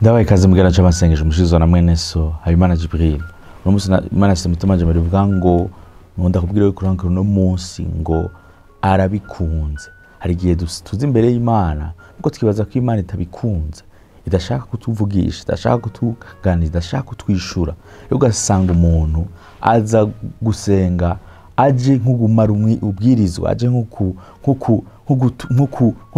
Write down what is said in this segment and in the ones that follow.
Ndabaye ikaze mugana cy'amasengesho umushizo na mwene so Habimana Jibril. Uno munsi Imana se mutima je barivuga ngo nkunda kubwira ko kuranka no munsi ngo arabikunze. Hari igihe tuzi imbere y'Imana nuko twibaza ko Imana itabikunze, idashaka kutuvugisha, idashaka kutuganiriza, idashaka kutwishura. Ugasanga umuntu aza gusenga aje nk'ugumara ubwirizwa, aje nko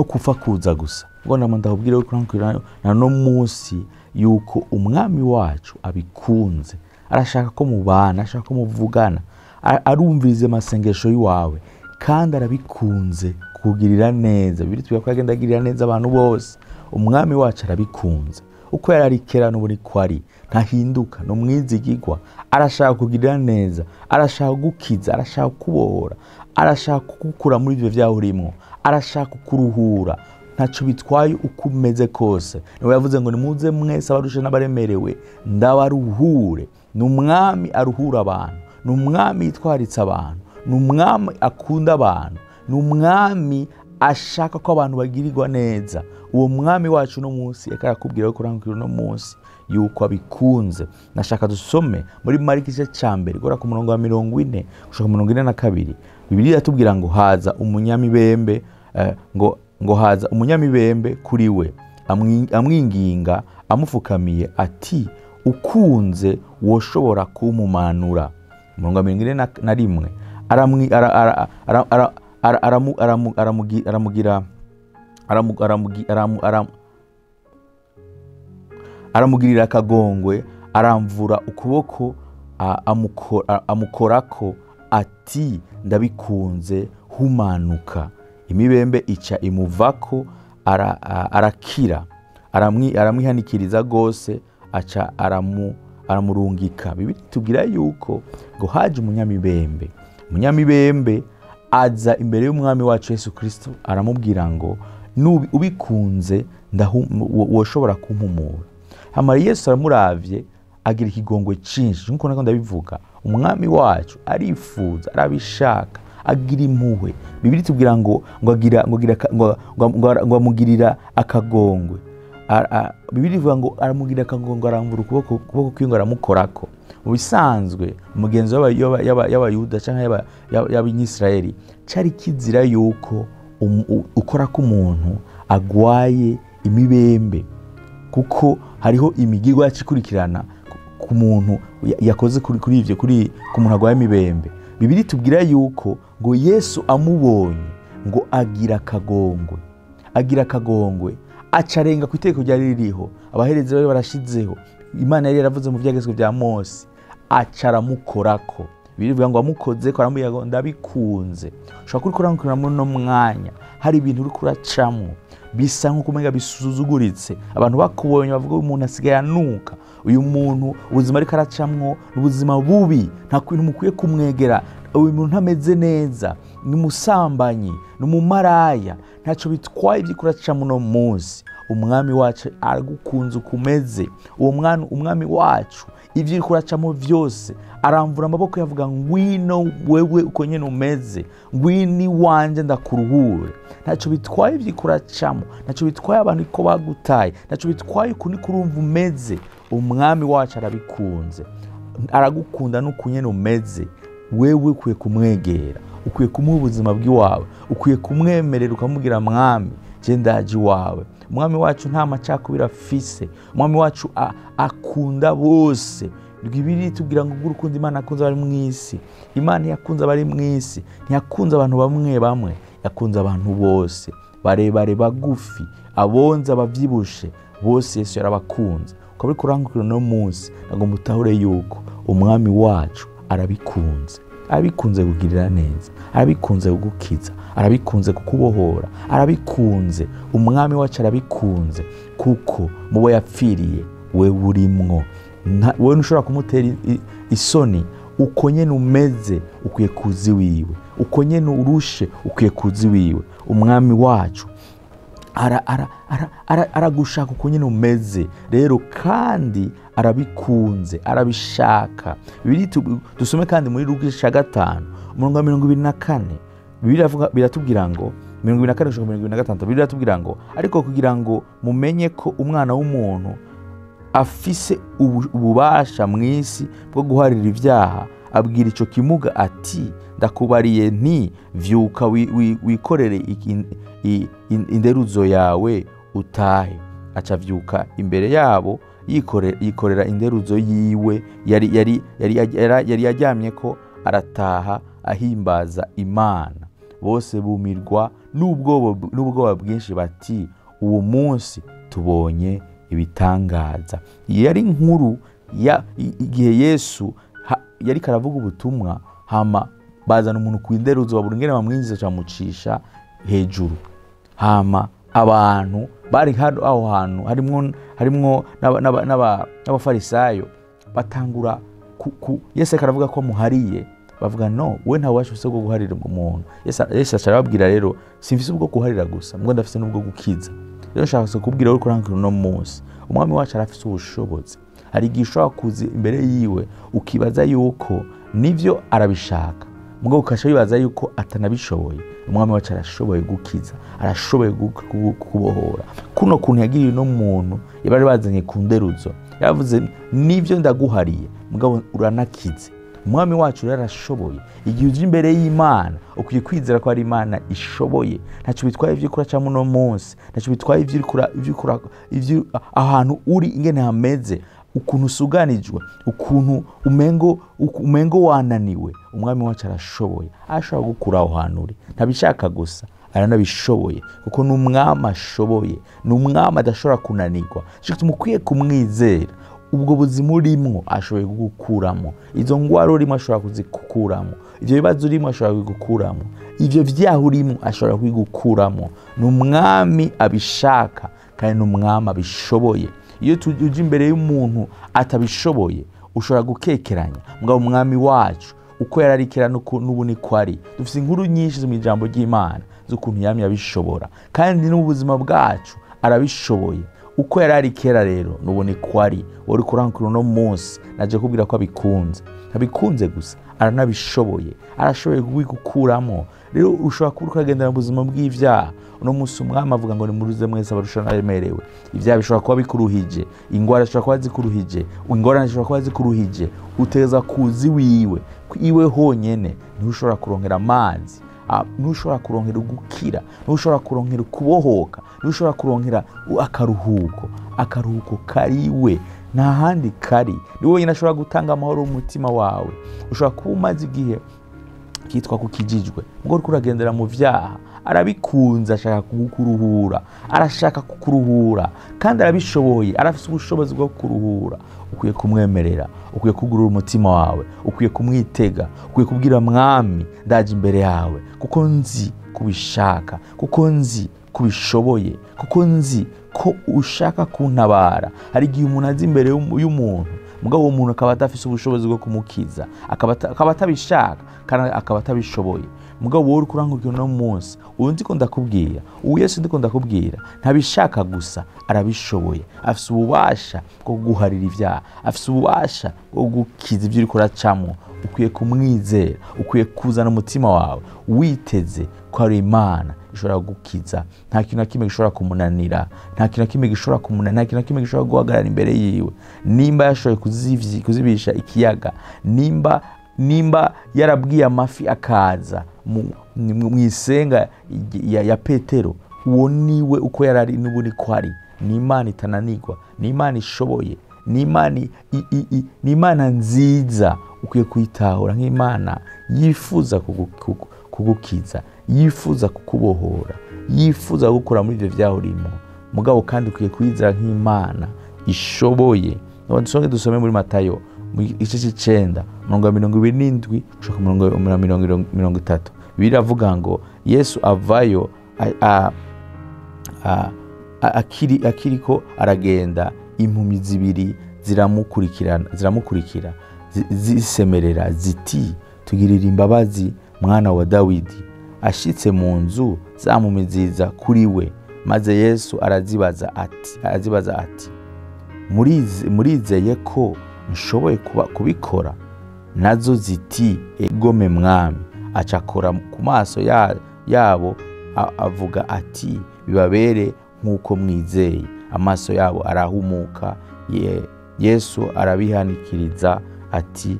kufa kuza gusa. Ngo ndakubwira ko kuranka na no munsi yuko umwami wacu abikunze, arashaka ko mubana, arashaka ko muvugana, arumvirize amasengesho yiwawe kandi arabikunze kugirira neza. Bibiri twiga ko agenda agirira neza abantu bose. Umwami wacu arabikunze uko yarari kera n'ubu ko ari, ntahinduka, no mwizigirwa. Arashaka kugirira neza, arashaka gukiza, arashaka kubohora, arashaka kugukura muri ivyo vyaho urimo, arashaka kukuruhura. Ntaco bitwaye uko umeze kose. Niwe yavuze ngo nimuze mwese abarushe n'abaremerewe ndabaruhure. Ni umwami aruhura abantu, ni umwami yitwaritse abantu, ni umwami akunda abantu, ni umwami ashaka ko abantu bagirirwa neza. Uwo mwami wacu no munsi akarakubwira ko kurangukira no munsi yuko abikunze. Nashaka dusome muri Mariko igice ca mbere gora ku murongo wa 40 gushika 42. Bibiliya iratubwira ngo haza umunyamibembe ngo haza umunyamibembe kuri we amwinginga amufukamiye ati ukunze woshobora kumumanura. Umurongo wa 41 aramugirira akagongwe, aramvura ukuboko, amukorako ati ndabikunze humanuka. Imibembe ica imuvako, arakira, aramwihanikiriza gose, aca aramurungika. Bibiri tubwira yuko ngo haje umunyamibembe. Umunyamibembe aza imbere y'umwami wacu Yesu Kristo aramubwira ngo ubikunze woshobora kumpumura. Hama Yesu aramuravye agira ikigongwe cinshi. Nkuko nako ndabivuga, umwami wacu arifuza, arabishaka, agira impuhwe. Bibiri tubwira ngo ngo amugirira akagongwe. Bibiri ivuga ngo aramugirira akagongwe, aramvura ukuboko kwiwe ngo aramukorako. Mu bisanzwe umugenzi y'abayuda canke y'abanyisirayeli cari kizira yuko ukora ku muntu agwaye imibembe, kuko hariho imigirwa yacikurikirana ku muntu yakoze kuri ivyo, kuri ku muntu agwaye imibembe. Bibiri tubwira yuko ngo Yesu amubonye ngo agira akagongwe, agira akagongwe acarenga ku itegeko ryari ririho, abaherezi bari barashizeho, Imana yari yaravuze mu vyagezwe vya Mose, acaramukorako. Birivuga ngo amukoze ko aramubwira ngo ndabikunze. Ushobora kuri kurangukira muri no mwanya hari ibintu uri kuracamwo bisa nko kumenga bisuzuguritse, abantu bakubonye bavuga uyu muntu asigaye anuka, uyu muntu ubuzima ariko aracamwo n'ubuzima bubi, nta kintu mukwiye kumwegera, uyu muntu ntameze neza, ni umusambanyi, ni umumaraya. Ntaco bitwaye ibyo kuracamwo no munsi. Umwami wacu aragukunze ukumeze. Uwo mwana umwami wacu ivyo uri kuracamo vyose aramvura amaboko yavuga ngwino wewe uko nyene umeze, ngwini wanje ndakuruhure. Ntaco bitwaye ivyo kuracamo, ntaco bitwaye abantu ko bagutaye, ntaco bitwaye ukuntu kurumva umeze. Umwami wacu arabikunze, aragukunda n'uko nyene umeze. Wewe ukwiye kumwegera, ukwiye kumuha ubuzima bw'iwawe, ukwiye kumwemerera ukamubwira mwami je ndaje iwawe. Umwami wacu nta macakubiri afise, umwami wacu akunda bose. Bibiri tubwira ngo urukundo Imana akunze abari mw'isi. Imana yakunze abari mw'isi, ntiyakunze abantu bamwe bamwe, yakunze abantu bose, barebare, bagufi, abonza, abavyibushe, bose Yesu yarabakunze. Ukaba uriko urangukira no munsi ngo mutahure yuko umwami wacu arabikunze, arabikunze kugirira neza, arabikunze kugukiza, arabikunze kukubohora, arabikunze. Umwami wacu arabikunze kuko mubo yapfiriye wewe urimwo. Wewe ntushobora kumutera isoni. Uko nyene umeze ukwiye kuzi wiwe, uko nyene urushe ukwiye kuzi wiwe. Umwami wacu aragushaka uko nyene umeze rero, kandi arabikunze, arabishaka. Bibiri dusome kandi muri Luka igice ca 5 umurongo wa 24. Bibiliya biratubwira ngo 24 gushika 26, Bibiliya iratubwira ngo ariko kugira ngo mumenye ko umwana w'umuntu afise ububasha mw'isi bwo guharira ibyaha, abwira ico kimuga ati ndakubariye nti vyuka wikorere inderuzo yawe utahe. Aca vyuka imbere yabo yikorera inderuzo yiwe yari yaryamye ko, arataha ahimbaza Imana. Bose bumirwa n'ubwoba bwinshi bati uwo munsi tubonye ibitangaza. Yari inkuru ya igihe Yesu yari karavuga ubutumwa, hama bazana umuntu ku inderuzo babura ingene bamwinjiza bamucisha hejuru. Hama abantu bari aho hantu harimwo n'abafarisayo batangura Yesu karavuga ko muhariye, bavuga no we nta washobose bwo guharira umuntu. Yesu arababwira rero simfise ubwo guharira gusa, mbwo ndafise n'ubwo gukiza. Rero nshaka kubwira uri kurangira uno munsi, umwami wacu arafise ubushobozi. Hari igihe ushobora kuza imbere yiwe ukibaza yuko nivyo arabishaka, mugabo ukasha wibaza yuko atanabishoboye. Umwami wacu arashoboye gukiza, arashoboye kubohora. Kuno kuntu yagiriye no muntu yabari bazanye ku nderuzo, yavuze nivyo ndaguhariye mugabo uranakize. Umwami wacu rero arashoboye. Igihe uje imbere y'Imana ukwiye kwizera ko ari Imana ishoboye. Ntacyo bitwaye ivyo ukora cyangwa uno munsi, ntacyo bitwaye ivyo ukora, ivyo ahantu uri ingene hameze, ukuntu usuganijwe, ukuntu umengo wananiwe. Umwami wacu arashoboye, ashobora gukura aho hantu uri. Ntabishaka gusa, aranabishoboye, kuko ni umwami ashoboye, ni umwami adashobora kunanirwa. Shaka mukwiye kumwizera. Ubwo buzima urimwo ashoboye kugukuramo, izo ngwara urimo ashobora kuzikukuramo, ivyo bibazo urimo ashobora kubigukuramo, ivyo vyaha urimo ashobora kubigukuramo. Ni umwami abishaka kandi ni umwami abishoboye. Iyo uje imbere y'umuntu atabishoboye ushobora gukekeranya, mugabo umwami wacu uko yararikira n'ubu niko ari. Dufise inkuru nyinshi mu ijambo ry'Imana z'ukuntu yamye abishobora, kandi n'ubuzima bwacu arabishoboye. Uko yararikera rero n'ubu niko ari. Wari kurankura uno munsi naje kubwira ko abikunze, ntabikunze gusa aranabishoboye, arashoboye kubigukuramo. Rero ushobora kuba ukagendera mu buzima bw'ivyaha. Uno munsi umwami avuga ngo nimuruze mwese abarusha n'abaremerewe. Ivyaha bishobora kuba bikuruhije, ingwara zishobora kuba zikuruhije, ingorane zishobora kuba zikuruhije. Uteza kuzi wiwe, iwe honyene niho ushobora kuronkera amazi, niho ushobora kuronkera gukira, niho ushobora kuronkera kubohoka, niho ushobora kuronkera akaruhuko. Akaruhuko kariwe, nta handi kari. Ni wenyine ashobora gutanga amahoro mu mutima wawe. Ushobora kuba umaze igihe kitwa kukijijwe, ubwo uriko uragendera mu vyaha. Arabikunze, ashaka kukuruhura, arashaka kukuruhura kandi arabishoboye, arafise ubushobozi bwo kukuruhura. Ukwiye kumwemerera, ukwiye kugurura umutima wawe, ukwiye kumwitega, ukwiye kubwira mwami ndaje imbere yawe, kuko nzi kubishaka, kuko nzi kubishoboye, kuko nzi ko ushaka kuntabara. Hari igihe umuntu aza imbere y'umuntu, mugabo uwo muntu akaba adafise ubushobozi bwo kumukiza, akaba atabishaka kandi akaba atabishoboye. Mugabo wowe uriko urankubwira uno munsi, ubu ndiko ndakubwira, ubu Yesu ndiko ndakubwira, ntabishaka gusa arabishoboye. Afise ububasha bwo kuguharira ivyaha, afise ububasha bwo kugukiza ivyo uriko uracamwo. Ukwiye kumwizera, ukwiye kuzana umutima wawe witeze ko ari Imana ishobora kugukiza. Nta kintu na kimwe gishobora kumunanira, nta kintu na kimwe gishobora kumunanira, nta kintu na kimwe gishobora guhagarara imbere yiwe. Nimba yashoboye kuzibisha ikiyaga, nimba yarabwiye amafi akaza mu isenga ya Petero, uwo niwe uko yarari n'ubu niko ari. Ni Imana itananirwa, ni Imana ishoboye, ni Imana nziza. Ukwiye kuyitahura nk'Imana yifuza kugukiza, yifuza kukubohora, yifuza gukura muri ivyo vyaha urimo. Mugabo kandi ukwiye kuyizera nk'Imana ishoboye. None dusome muri Matayo mu igice c'icenda umurongo wa 27 gushika umurongo wa 30. Bibiliya iravuga ngo Yesu avayo akiriko aragenda, impumi zibiri ziramukurikira zisemerera ziti tugirira imbabazi mwana wa Dawidi. Ashitse mu nzu zamumiziza kuri we, maze Yesu arazibaza ati murizeye ko nshoboye kubikora? Nazo ziti egome mwami. Acakora ku maso yabo avuga ati bibabere nk'uko mwizeye. Amaso yabo arahumuka. Yesu arabihanikiriza ati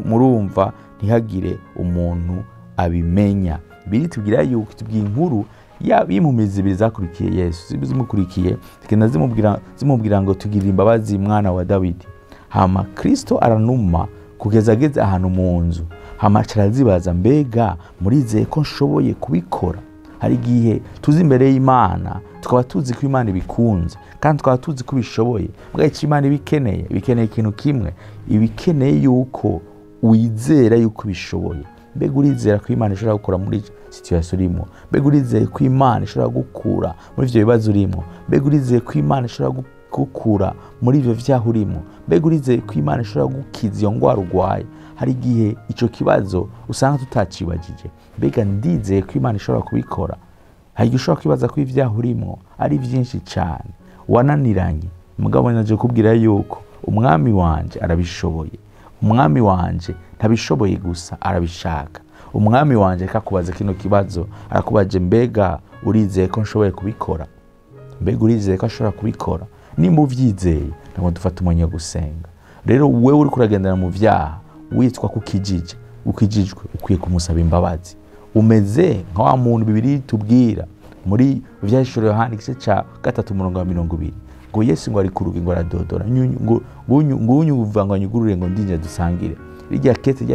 murumva ntihagire umuntu abimenya. Biri tubwira yuko tubwiye inkuru y'impumyi zibiri zakurikiye Yesu, zimukurikiye zigenda zimubwira ngo tugirire imbabazi mwana wa Dawidi. Hama Kristo aranuma kugeza ageze ahantu mu nzu, hama arazibaza mbega murizeye ko nshoboye kubikora? Hari igihe tuzi imbere y'Imana tukaba tuzi ko Imana ibikunze kandi tukaba tuzi ko ibishoboye, mbwa icyo Imana ibikeneye, ibikeneye ikintu kimwe, ibikeneye yuko wizera yuko ibishoboye. Mbega urizera ko Imana ishobora gukora muri situation urimo? Mbega urizeye ko Imana ishobora gukura muri ivyo bibazo urimo? Mbega urizeye ko Imana ishobora gukura muri ivyo vyaha urimo? Mbega urizeye ko Imana ishobora gukiza iyo ngwara urwaye? Hari igihe ico kibazo usanga tutacibagije. Mbega ndizeye ko Imana ishobora kubikora? Hari igihe ushobora kwibaza ko ivyaha urimo ari vyinshi cyane, wananiranye. Mugabo naje kubwira yuko umwami wanje arabishoboye. Umwami wanje ntabishoboye gusa, arabishaka. Umwami wanje akakubaza kino kibazo, arakubaje mbega urizeye ko nshoboye kubikora? Mbega urizeye ko ashobora kubikora? Nimba uvyizeye, ntabwo dufata umwanya wo gusenga. Rero wewe uri kuragendera mu vyaha witwa kukijije, ukijijwe, ukwiye kumusaba imbabazi. Umeze nka wa muntu Bibiliya itubwira muri Ivyahishuriwe Yohana igice ca 3 umurongo wa 20 ngo Yesu ngo ari ku rugi ngo aradodora, ngo unyuva ngo anyugurure ngo ndinje dusangire. Rirya kete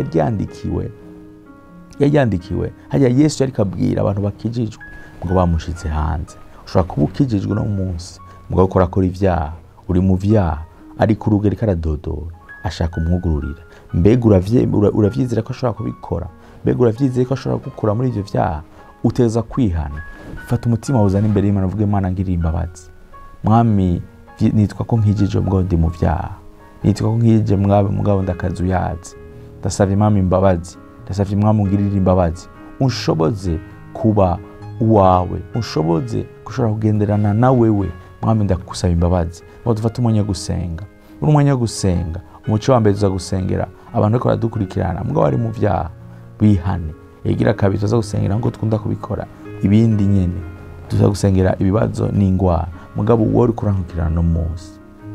yaryandikiwe hajya Yesu yari kabwira abantu bakijijwe ngo bamushize hanze. Ushobora kuba ukijijwe no munsi ngo ukora kora ivyaha, uri mu vyaha, ari ku rugi ariko aradodora ashaka umwugururira. Mbega uravyizera ko ashobora kubikora? Mbega uravyizeye ko ashobora gukura muri ivyo vyaha? Uteza kwihana. Fata umutima uzana imbere y'Imana uvuge Imana ngirira imbabazi. Mwami, nitwa ko nkijije mugabo ndi mu vyaha. Nitwa ko nkijije mugabo ndakazuyazi. Ndasavye Mwami imbabazi. Ndasavye Mwami ungirire imbabazi. Unshoboze kuba uwawe. Unshoboze gushobora kugenderana na wewe. Mwami ndakusaba imbabazi. Ngo dufate umwanya wo gusenga. Uri umwanya wo gusenga. Umuco wa mbere tuza gusengera abantu bariko baradukurikirana mugabo bari mu vyaha bihane. Egira kabiri tuza gusengera ngo twunda kubikora ibindi nyene. Tuza gusengera ibibazo n'ingwara. Mugabo uwo uri kurankurikirana no munsi,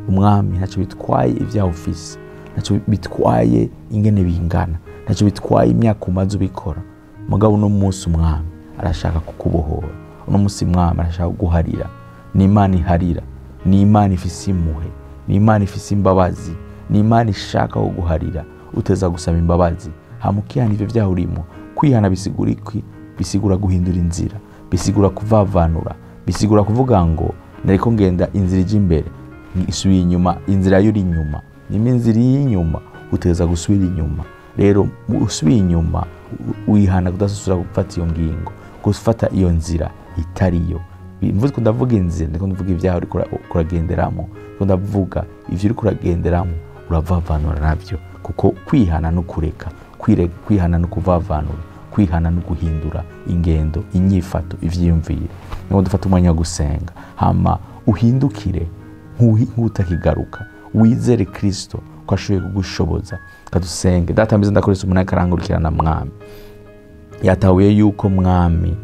umwami ntacyo bitwaye ivyaha ufise, ntacyo bitwaye ingene bingana, ntacyo bitwaye imyaka umaze ubikora. Mugabo uno munsi umwami arashaka kukubohora. Uno munsi umwami arashaka kuguharira. Ni Imana iharira, ni Imana ifise impuhwe, ni Imana ifise imbabazi, ni Imana ishaka kuguharira. Uteza gusaba imbabazi hama ukihana ivyo vyaha urimo. Kwihana bisigura iki? Bisigura guhindura inzira, bisigura kuvavanura, bisigura kuvuga ngo nariko ngenda inzira ije imbere isubiye inyuma, inzira yuri inyuma. Nimba inzira iri inyuma uteza gusubira inyuma. Rero usubiye inyuma wihana kudasusura gufata iyo ngingo, gufata iyo nzira itariyo. Mvuze ko ndavuga inzira, ndiko ndavuga ivyaha uriko uragenderamo, ndiko ndavuga ivyo uriko uragenderamo uravavanura navyo. Kuko kwihana no kureka, kwihana no kuvavanura, kwihana no guhindura ingendo, inyifato, ivyiyumviro. Ngo dufate umwanya wo gusenga, hama uhindukire nk'utakigaruka, wizere Kristo ko ashoboye kugushoboza. Kadusenge. Data mbize ndakoresha umuntu akarangurikirana mwami. Yatahuye yuko mwami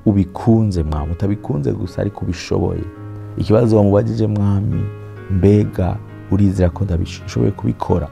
ubikunze mwami, utabikunze gusa ariko ubishoboye. Ikibazo wamubajije mwami, mbega urizera ko ndabishoboye kubikora?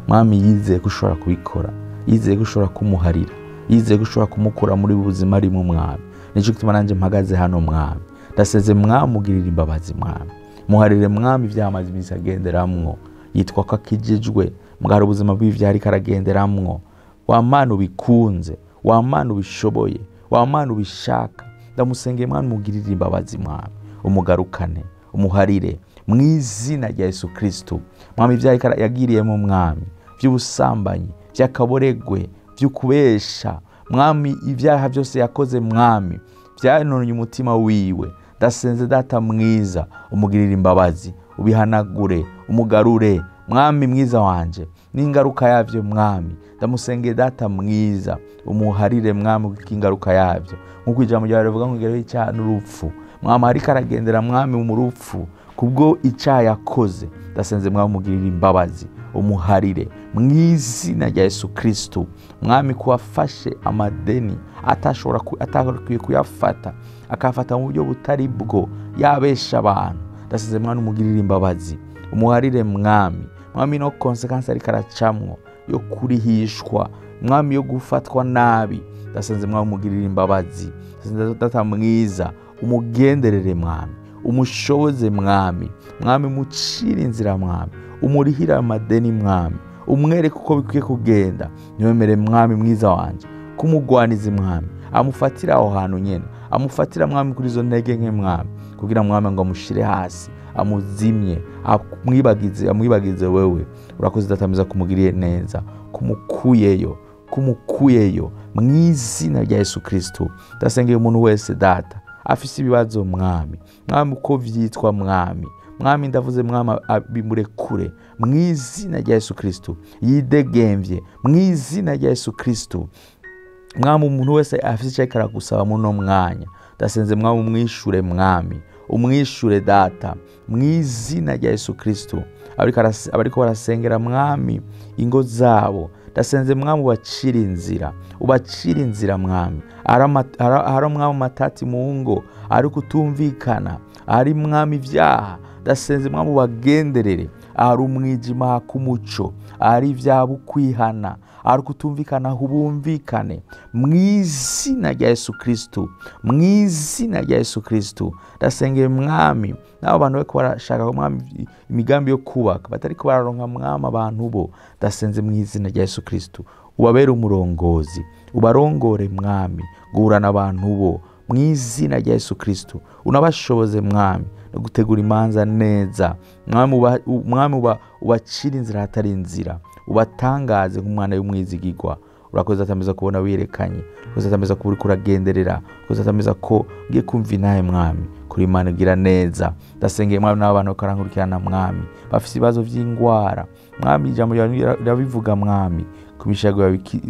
Mwami yizeye ko ushobora kubikora, yizeye ko ushobora kumuharira, yizeye ko ushobora kumukura muri buzima arimo mwami. Nico gituma nanje mpagaze hano mwami, ndaseze mwami ugirira imbabazi mwami, muharire mwami ivyamaze iminsi agenderamwo. Yitwa ko akijijwe mugabo ubuzima bw'ivyaha ariko aragenderamwo. Wa Mana ubikunze, wa Mana ubishoboye, wa Mana ubishaka, ndamusengeye mwami mugirire imbabazi mwami, umugarukane, umuharire mu izina rya Yesu Kristo. Mwami ivyaha yagiriyemo mwami vy'ubusambanyi, vy'akaboregwe, vy'ukubesha mwami, ivyaha byose yakoze mwami vyanonye umutima wiwe. Ndasenze Data mwiza umugirire imbabazi, ubihanagure, umugarure mwami mwiza wanje n'ingaruka yavyo mwami. Ndamusengeye Data mwiza umuharire mwami ingaruka yavyo, nkuko ijambo ryawe rivuga ngo ngero y'icyaha n'urupfu. Mwami ariko aragendera mwami mu rupfu Kubwo icyaha yakoze, ndasenze Mwami umugirire imbabazi, umuharire mu izina rya Yesu Kristo. Mwami, ko wafashe amadeni atashobora atakwiye kuyafata, akafata mu buryo butari bwo, yabesha abantu, ndasenze Mwami umugirire imbabazi, umuharire Mwami. Mwami, no consequence ariko aracamwo yo kurihishwa, Mwami, yo gufatwa nabi, ndasenze Mwami umugirire imbabazi. Ndasenze Data mwiza, umugenderere Mwami, umushoboze Mwami. Mwami, mucire inzira Mwami, umurihira amadeni Mwami, umwereke uko bikwiye kugenda. Niwemere Mwami mwiza wanje kumugwaniza Mwami, amufatira aho hantu nyene, amufatira Mwami kuri izo ntege nke Mwami, kugira Mwami ngo amushire hasi, amuzimye, amwibagize wewe. Urakoze Data mwiza kumugiriye neza, kumukuyeyo mu izina rya Yesu Kristo. Ndasengeye umuntu wese Data afise ibibazo Mwami, Mwami uko vyitwa Mwami, Mwami ndavuze Mwami abimurekure mu izina rya Yesu Kristo, yidegemvye mu izina rya Yesu Kristo. Mwami, umuntu wese afise icyo ariko aragusaba muri uno mwanya, ndasenze Mwami umwishure Mwami, umwishure Data mu izina rya Yesu Kristo. Abariko barasengera Mwami ingo zabo, ndasenze Mwami ubacire inzira, ubacire inzira Mwami. Ari Mwami matati mu ngo, ari kutumvikana, ari Mwami ivyaha, ndasenze Mwami ubagenderere. Ari umwijima hakumuco, ari ivyaha kwihana, ari kutumvikana hubumvikane mu izina rya Yesu Kristo, mu izina rya Yesu Kristo. Ndasengeye Mwami n'abo bantu bariko barashaka Mwami imigambi yo kubaka batariko bararonka Mwami abantu bo, ndasenze mu izina rya Yesu Kristo ubabere umurongozi, ubarongore Mwami, guhura n'abantu bo mu izina rya Yesu Kristo. Unabashoboze Mwami no gutegura imanza neza Mwami, ubacire inzira hatari inzira, ubatangaze nk'umwana w'umwizigirwa. Urakoze atameza kubona wirekanye, urakoze atameza kuba uriko uragenderera, urakoze atameza ko ngiye kumva inahe Mwami kuri Imana ugira neza. Ndasengeye Mwami n'abantu bakarankurikirana Mwami bafise ibibazo vy'ingwara Mwami, ijambo ryawe rirabivuga Mwami,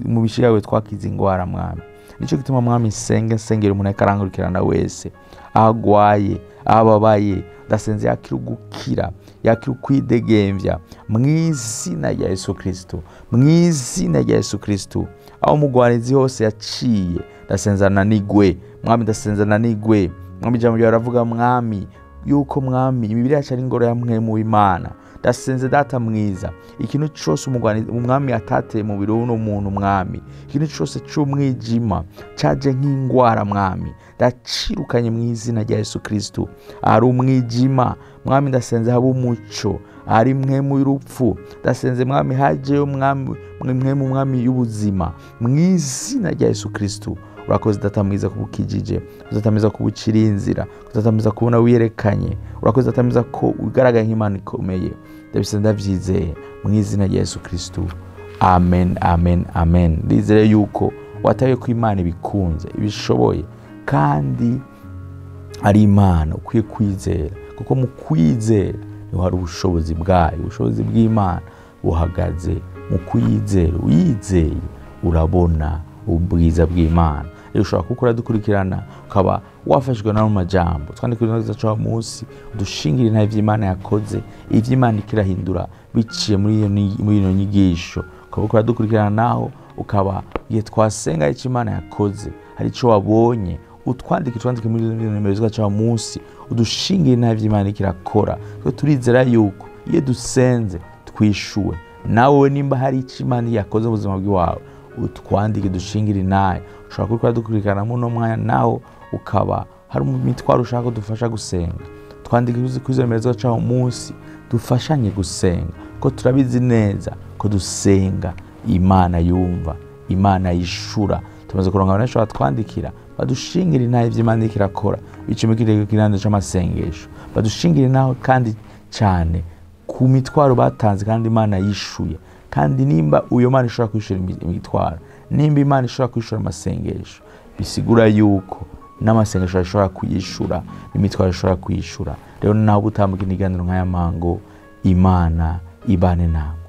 mu mishiga yawe twakize ingwara Mwami. Nico gituma Mwami sengera umuntu akarankurikirana wese agwaye, ababaye, ndasenze yakira ugukira, yakira ukwidegemvya mu izina rya Yesu Kristo, mu izina rya Yesu Kristo. Aho umugwanizi hose yaciye, ndasenze ananigwe Mwami, ndasenze ananigwe Mwami. Ijambo ryawe riravuga Mwami yuko Mwami imibiri yacu ari ingoro ya Mpwemu w'Imana. Ndasenze Data mwiza, ikintu cyose umwami atateye mu mubiri w'uno muntu Mwami, ikintu cyose cy'umwijima caje nk'ingwara Mwami, ndacirukanye mu izina rya Yesu Kristo. Ari umwijima Mwami, ndasenze habe umuco. Ari mpwemu y'urupfu, ndasenze Mwami hajeyo Mwami mpwemu Mwami y'ubuzima mu izina rya Yesu Kristo. Urakoze Data mwiza kubukijije, Data mwiza kubucira inzira, Data mwiza kubona wiyerekanye. Urakoze Data mwiza ko ugaragaye nk'Imana ikomeye. Ndabise ndavyizeye mu izina rya Yesu Kristo. Amen, amen, amen. Ndizere yuko wataye ko Imana ibikunze, ibishoboye, kandi ari Imana ukwiye kwizera, kuko mu kwizera niho hari ubushobozi bwayo. Ubushobozi bw'Imana buhagaze mu kwizera. Uyizeye urabona ubwiza bw'Imana. Rero ushobora gukora dukurikirana ukaba wafashwe n'ayo majambo, twandike neza cyo munsi, udushingire nta ivy'Imana yakoze, ivy'Imana ikirahindura biciye muri iyo nyigisho. Ukaba ukora dukurikirana naho ukaba igihe twasenga icyo Imana yakoze hari ico wabonye, utwandike muri nimero zacu munsi, udushingire nta ivy'Imana ikirakora. Twe turizera yuko iyo dusenze twishuwe. Nawe nimba hari icyo Imana yakoze mu buzima bwawe, utwandike dushingire naye. Ushobora gukora dukurikirana muno mwanya, naho ukaba hari imitwaro ushaka kudufasha gusenga, twandike kuri izo nimero zacu munsi, dufashanye gusenga, ko turabizi neza ko dusenga Imana yumva, Imana yishura. Tumaze kuronka abantu bashobora twandikira badushingira nayo ivy'Imana ikirakora biciye mu kiganiro c'amasengesho, badushingira naho kandi cyane ku mitwaro batanze kandi Imana yishuye. Kandi nimba uyo Mana ishobora kwishura imitwaro, nimba Imana ishobora kwishura amasengesho, bisigura yuko n'amasengesho ashobora kuyishura, n'imitwaro ishobora kuyishura. Rero naho gutambuka ibiganiro nk'aya mango, Imana ibane nawe.